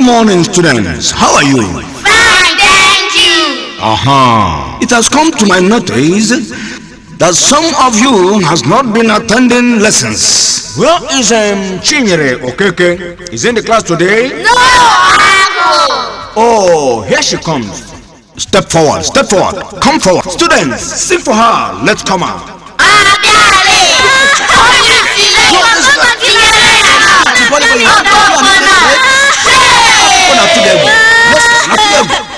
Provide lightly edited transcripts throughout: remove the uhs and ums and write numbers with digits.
Morning, students. How are you? Fine, thank you. It has come to my notice that some of you has not been attending lessons. Where is Chinyere Okeke? Is in the class today? No, uncle. Oh, here she comes. Step forward, step forward, come forward. Students, sing for her. Let's come out. Abịale. Onye isi tinyere ya.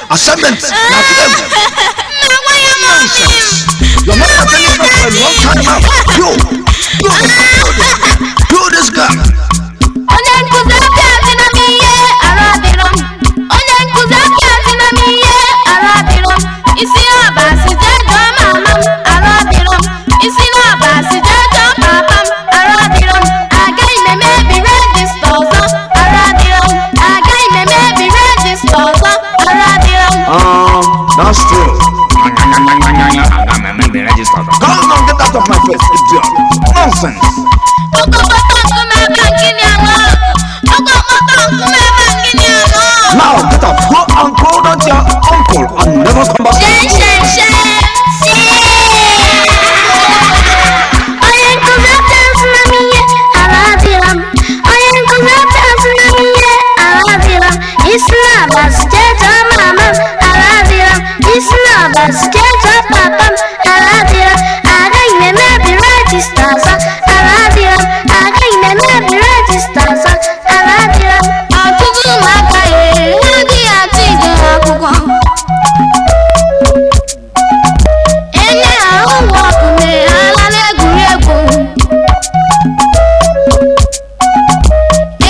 Assignment, nonsense. You're not attending class for a long time now. You, you, you, this girl. Onye nkụzi, apịazina m ihe, arụ adịrọ m. Onye nkụzi, apịazina m ihe, arụ adịrọ m. Isi ọbasi, jee jụọ mama m, arụ adịrọ m. Isi n'ọbasi, jee jụọ papa m, arụ adịrọ m. Agaghị m emebi register ọzọ, arụ adịrọ m. Agaghị m emebi register ọzọ, arụ adịrọ m. That's true. Come on, get out of my face, idiot. Nonsense. Okokpọtọ nkume ebe nkịnị anọ. Okokpọtọ nkume ebe nkịnị anọ. Now get up, go and call that your uncle and never come back. Shen shen shen. Onye nkụzi, apịazina m ihe, arụ adịrọ m. Onye nkụzi, apịazina m ihe, arụ adịrọ m. Isi na-abasị, jee jụọ mama m, arụ adịrọ m. Isi na-abasị, jee jụọ papa m, arụ adịrọ m. Agaghị m emebi register ọzọ, arụ adịrọ m. Agaghị m emebi register ọzọ, arụ adịrọ m. Ọtụtụ ụmụaka ya ha adịghị achọ ije akwụkwọ. Enye ha homework, mee ha ala n'egwuregwu.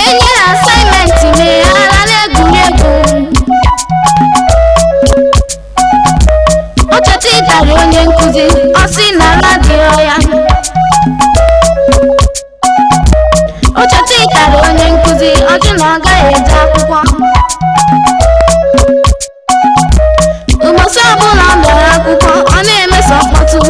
Enye ha assignment, mee ha ala n'egwuregwu. O cheta ịtarị onye nkụzi, ọ sị na ala adịrọ ya. O cheta ịtarị onye nkụzi, ọ jụ na ọ gaghị eje akwụkwọ. Ụbọchị ọbụla ọ bịara akwụkwọ, ọ na-emeso mkpọtụ.